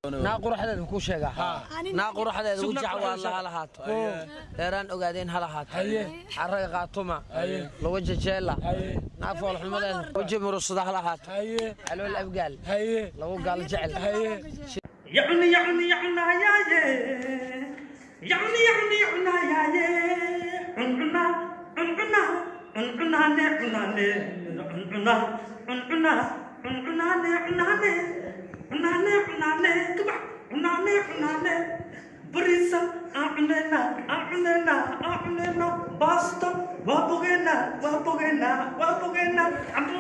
Naa quruxdeeda ku sheega, naa quruxdeeda wajac waa la lahaato, dheeraan ogaadeen ha lahaato, xarraga qaatuma lagu jejeela, naa foolxumadeeda waji murusada ha lahaato, calool abgaal lagu gaal jecel. يعني يعني يعني يا يعني يعني يعني يا عنا عنا عنا عنا عنا عنا عنا عنا عنا عنا كبع عنا عنا بريسا عنا عنا عنا باستا وابغينا وابغينا وابغينا عبد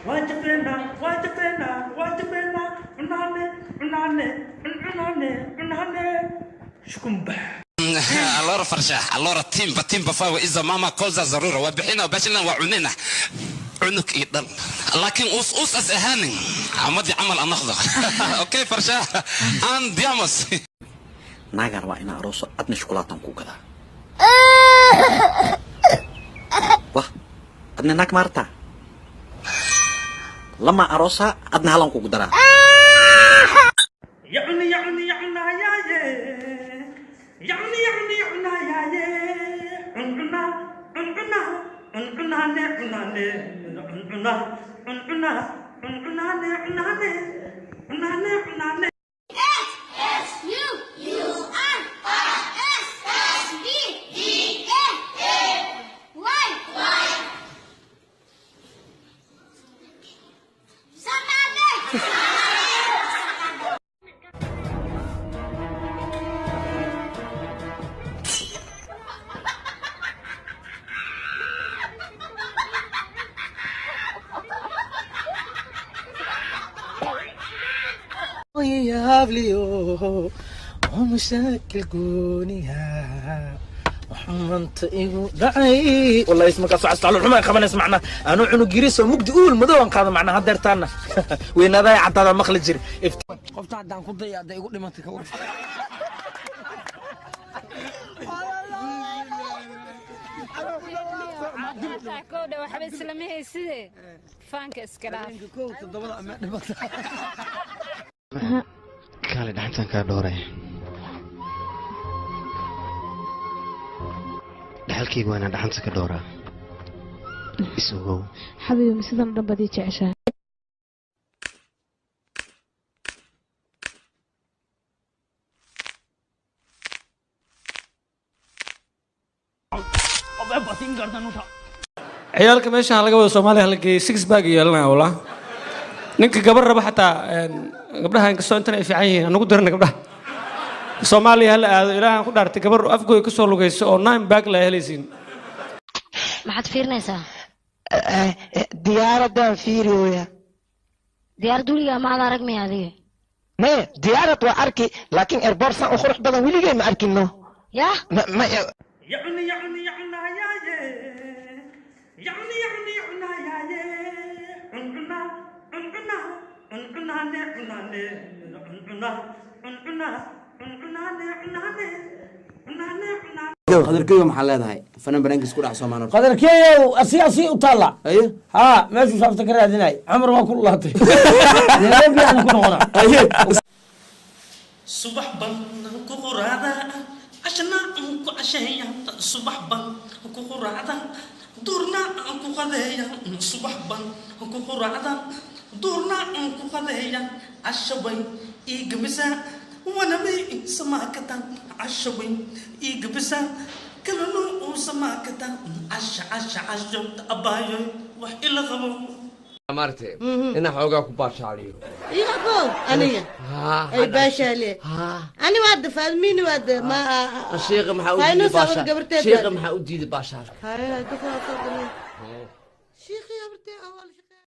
واجبنا واجبنا واجبنا عنا عنا عنا عنا شكون بح. Allora farshax, allora timba timba fawa iza mama koza zarura waa bixina bashina waa cunina cunug iyo dhal, laakiin us us as ahaanin amadii camal aan noqdo. Okay farshax, andiamos. Naagaan waa inaa arooso, adna shukulaataan kuu gadaa. Wah, adna naag maartaa lama aroosaa, adna halan kugu daraa. يعني يعني يعني يا يعني يعني يعني يا عنا عنا عنا عنا عنا عنا عنا عنا عنا عنا. S S U U R R S S B E A A Y Y. Somali. Yabliyo oo mashaakil gooniya xumanta igu dhacay, wallahi isma kaasoo castalo xumaan qabanays macna anuu cunug yariis oo mugdi uul madow aan qaado macna hadeertaana weynaadaa caddaada maqli jiri. Qofta haddaan ku daya hadday igu dhimatay ka war. Koodha waxba islama hayside, faanka iska dhaaf. Kow toddobada ama dhimata. Kaale dhaxantan kaa dhowray, dhaxalkayga waa inaan dhaxanta ka dhowraa, is ogow. Xabiibi, sidan o dhan baad ii jeceshahay. Ciyaalka meeshaan laga wada Soomaaliya hala geeyey, six bag yeelanaya walaa. Ninka gabar raba xataa gabdhaha, inkastoo intan ay fiican yihiin, anugu dirana gabdhaha Soomaaliya hala aado. Ilaahan ku dhaartay, gabar afgooy kasoo lugayso oo nine bag la helaysiin. Maxaad fiirinaysaa? Diyaaradaan fiiriyooya. Diyaarad weligaa ma ad arag miya adiga? Maya, diyaarad waa arki, laakiin airport san u qurux badan weligay ma arkino. Yah. Ma يعني يعني يعني يا يعني يعني يعني يا عنا عنا عنا عنا عنا عنا عنا عنا عنا عنا. Qadarkeyo, maxaa leedahay? Fanan banaankiis ku dhac Soomaali. Qadarkeeyow, asi asi u taalla haa, meeshuu shaafta ka raadinay cumar waa ku laatay, Nairobi aan ku noqona. Subax baan ku quraacdaa, cashana aan ku casheeya, subax baan ku quraacdaa, duurna aan ku qadeeya, subax baan ku quraacdaa, duurna aan ku qadeeya, casho way ii gabisaa, wanamay samaakata, casho way ii gabisaa, kalanu uu samaakata, casha casha casho abaayo wax ila qabo. Maaragtay inaan xoogaa ku baashaaliyo. Iqabo aniga ay baashaale, ani waa dafaadmiini waa de ma. Shiiqa maxaa u Hayno diiday sawir baashaal? Gabarteed Shiiqa maxaa u diiday baashaalka? Hay hay, dadka waa soo galay shiiqii habartee awal.